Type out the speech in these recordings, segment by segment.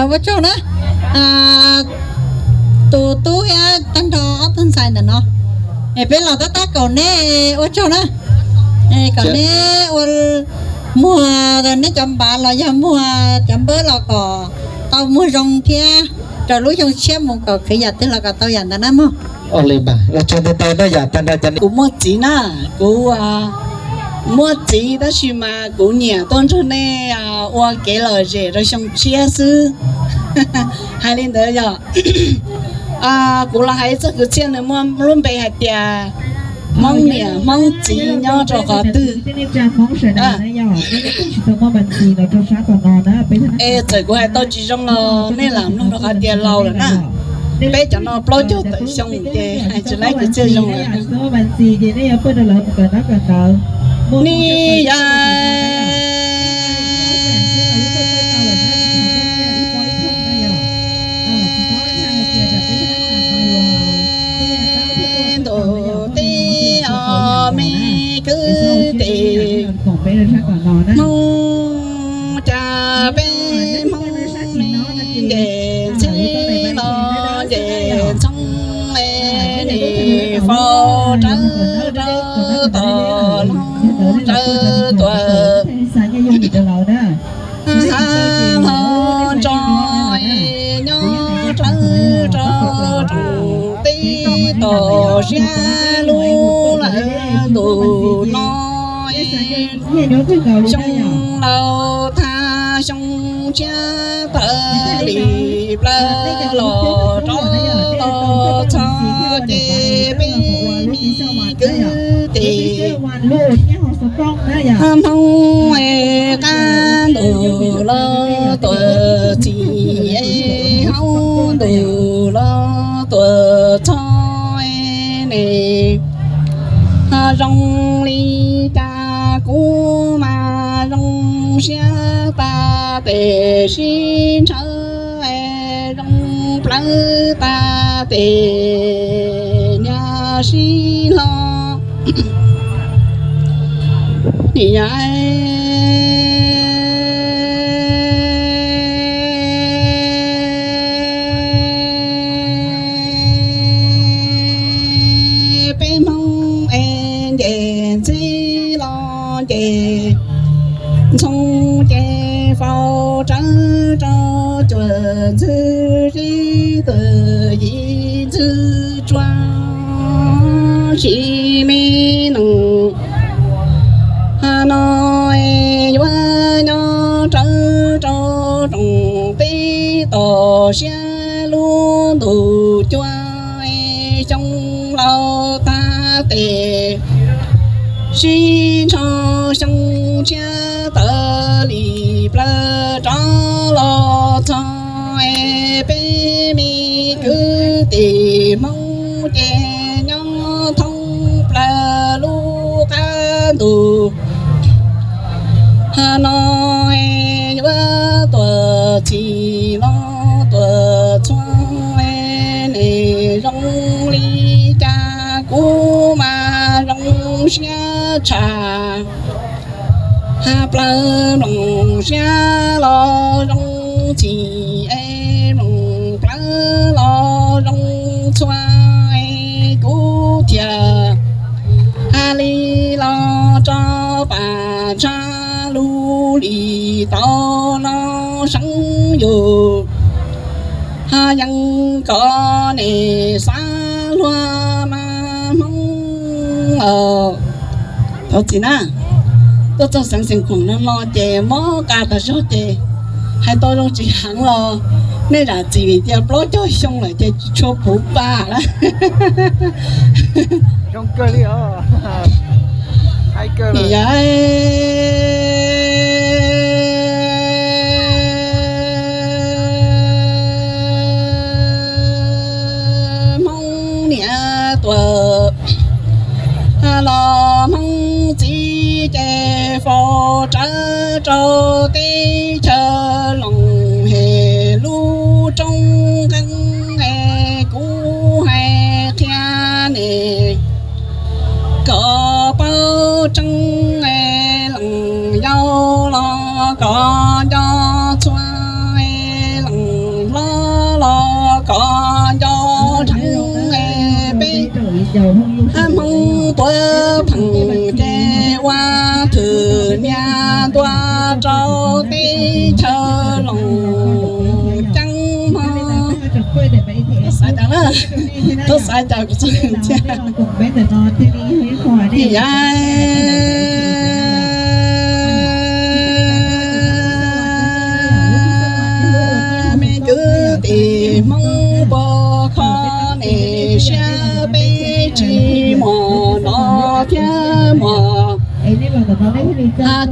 Ua tsaug na, tus tub thiab tag nrho ob tug ntxhais ntawm no, es peb los tab tab kaum neb ua tsaug na, kom neb ua muag neb cov npav los yog muag cov npawb los kom tau muag zoo thiab rau lub xyoo tshiab mus kom khwv yam twg los kom tau yam ntawd na mog. Kuv muaj txiv na, kuv muaj txiv tab sis mas kuv nyiam tuaj nrog nej ua kev lom zem rau xyoo tshiab xwb. Hais li ntawd yog kuv los hais txog kwv txhiaj nws muaj lub npe hais tias Hmoob niam Hmoob txiv nyob rau qhov twg. Es txawm kuv hais tau tsis zoo los nej lam mloog rau qhov tias laus lawm na. Peb cov no plaub caug tawm xyoo ces hais tsis laib kwv txhiaj zoo lawm. Nej yog ntuj teb os me kwv tij, Hmoob cas peb Hmoob me nce ntxhib los nce ntxhoo, nim faus rawv rau tom lub rawv tuam hlo ntso, nyob rawv rau rooj teb tom siab lub lawm ntuj no. Xyoo laus tag xyoo tshiab tawm li plaws los rov los txog ces peb me kwv tij Hmoob es qab ntuj los tuam txim, es hauv ntuj los tuam txhoj ne. Zoo li cas kuv mas zoo siab tas tes sib ntshaw, zoo plawv tas tes niag sib hlo. Niam, peb Hmoob es nce ntxhib los nce ntxhoo ces faus rawv rau cuam ntxhw zib tuam yim ntxhw tsuag tsis me nees no yuav nyob rawv rau rooj teb tom siab lub ntuj cua. Xyoo laus tag tes sib ntsho xyoo tshiab tawm li plaws rov los txog, peb me kwv tij Hmoob ces nyob thoob plaws lub qab ntuj no yuav tuam txhim los tuam txhua, nim zoo li cas kuv mas zoo siab tshaj plaws mloog siab los zoo txim, es mloog plawv los zoo txhua, es kuv thiaj li los rau pam tshaj lub lim tau los seev yus, yeej kom nej xav luag mas Hmoob. Thov txim na, tuaj txog xeev Xeev Khuam no no ces mob qa tas zog ces hais tau zoo tsis heev los nej zam txim vim tias plaub caug xyoo lawm ces tsis tshua puv pa lawm. Hmoob niam tuam los Hmoob txiv ces faus rawv rau teb chaws Looj Hej lub roob nqeeb, es kuv hais qhia nej kom paub tseeb, es leej yau los kom nco txhua, es leej Tub xav cas kuv txoj ntxhiab. Yam me kwv tij Hmoob puas kho ne, siab peb tsis muaj no thiab muaj.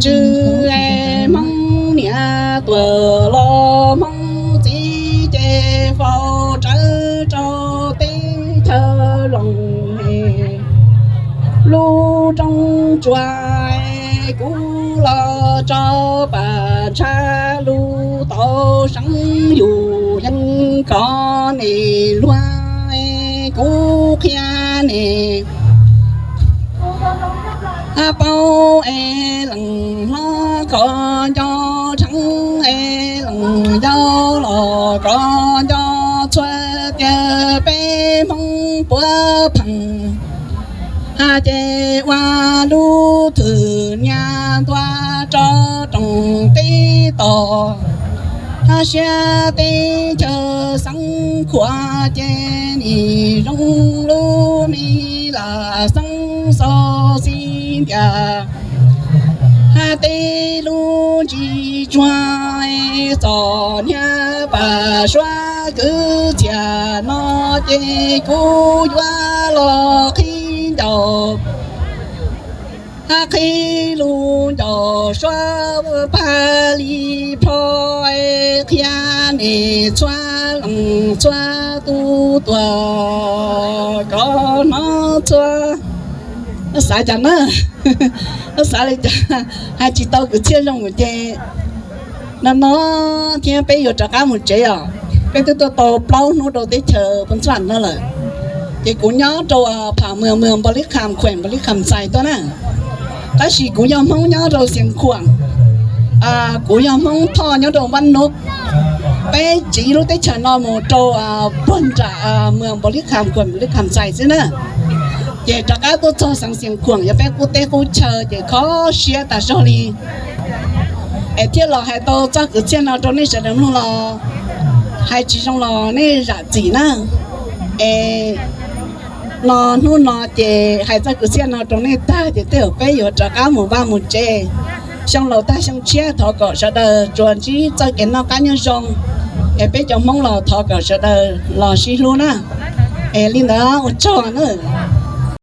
Tswv es Hmoob niam tuaj los Hmoob txiv ces faus rawv rau teb chaws Looj. Lub rooj tsua kuv los tso pam ntshav lug tau seev yus yeej kov ne luag, kuv qhia ne. Paub es leej hlob kov nco, dheev es leej yau los kov nco, txhua tias peb Hmoob puav pheej hab ces ua lub thwm nias ntua rau rooj teb tos. Hab siab teb chaws xeev Khuam ces nim zoo lub me lam xeev xo xi ntias. Hab tej lub ntsis tsuag txom nyab pam suab kwv txhiaj no ces kuv yuav los qhib ncaus, hab qhib lub ncaus suab pag li plho, qhia ne txhua leej txhua tus tuaj kom hnov txhua. Xav cas na, xav li cas, hais tsis tau kwv txhiaj zoo ces no no thiab peb yuav rov qab mus tsev os. Peb twb tuaj tau plaub hnub rau teb chaws Pub Ntxhuam no lawm, ces kuv nyob rau Pham Muas, Muas Npaus Lib Kham, Khuem Npaus Lib Kham Xais tuaj na. Tab sis kuv yog Hmoob nyob rau Xiav Khuam, kuv yog Hmoob Thoj nyob rau Npab Nub. Peb tsiv lub teb chaws no mus rau puag nram Muas Npaus Lib Kham, Khuem Npaus Lib Kham Xais xwb na. Ces rov qab tuaj txog xeev Xiav Khuam yog peb qub teb qub chaw ces kho siab tas zog li. Es thiaj los hais tau txoj kwv txhiaj no rau nej sawv daws mloog los hais tsis zoo los nej zam txim na. Es no hnub no ces hais txoj kwv txhiaj no rau nej tag ces tej zaum peb yuav rov qab mus vaj mus tsev. Xyoo laus tag xyoo tshiab thov kom sawv daws tsuas ntsib txoj kev noj qab nyob zoo. Es peb cov Hmoob los thov kom sawv daws los sib hlub na. Es li ntawd ua tsaug na.